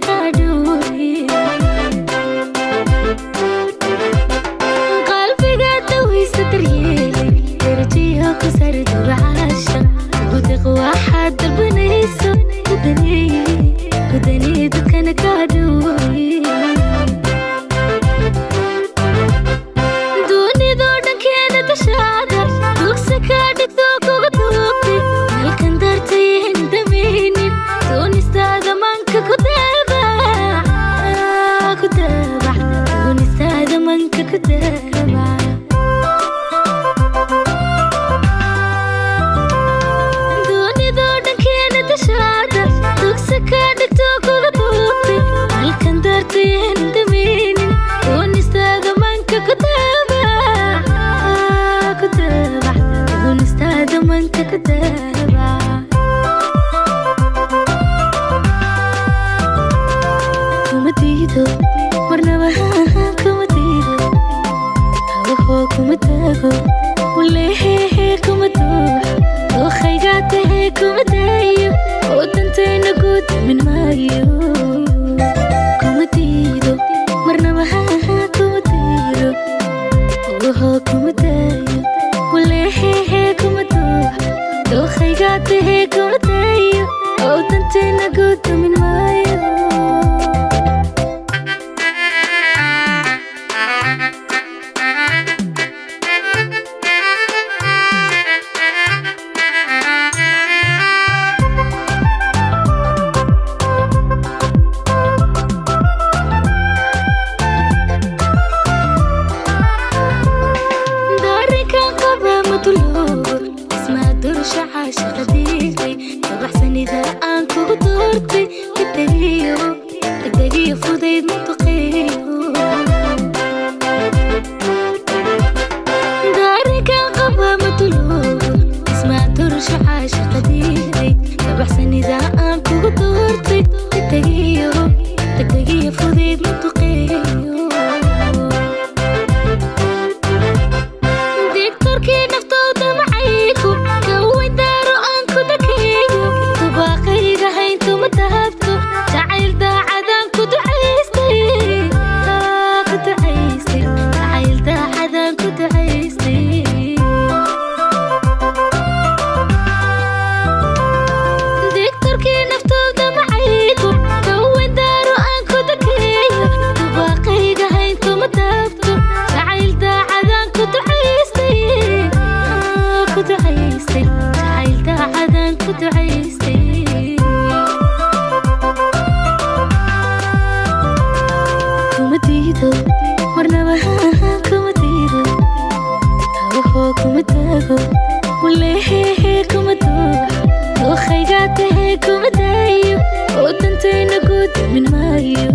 kaa dhuuri qalbiga dawaysa daryeelay darajiyo ku sar durcaasha ugu deeq waxaad dalbanayso kudaneeye dadkana kaa dhuuri dunidoo dhankeena dushaada dugsi kaa dhigto kuga duubtay halkan dartayen damaynin doonistaada manka ku daabac ku daabac doonistaada manka ku daabac dunidoo dhankeena dushaada dugsi kaa dhigto kuga duubtay halkan dartayen damaynin doonistaada manka ku daabac ku daabac doonistaada manka ku daabac kuma diido marnaba kuma diido hawahoo kuma taago walehehe kuma duuxo dookhaygaa tahe kuma daayo oo dantayna guud min maayo kuma diido marnaba kuma diido wahoo kuma daayo walehehe kuma duuxo dookhaygaa tahe kuma daayo oo dantayna guud min maayo. Dareenkan qaba ma duloobo ismaa dursha caashaqa diiday dabaxsanida aan kugu doortay degdegiyo degdegiyo fudayd ma duqeeyo dareenkan qaba ma duloobo ismaa dursha caashaqa diiday dabaxsanida aan kugu doortay degdegiyo degdegiyo fudayd ma duqeeyo digtorkii naftooda macayku kaweyn daaro aan ku dhakeeyo dubaaqayga hayntu ma dahabto jacayl daacadaan ku ducaystay ku ducaystay jacayl daacadaan ku ducaystay digtorkii naftooda macayku kaweyn daaro aan ku dhakeeyo dubaaqayga hayntu ma dahabto jacayl daacadaan ku ducaystay ku ducaystay jacayl daacadaan ku ducaystay kuma diido marnaba kuma diido hawahoo kuma taago walehehe kuma duuxo dookhaygaa tahe kuma daayo oo dantayna guud min maayo.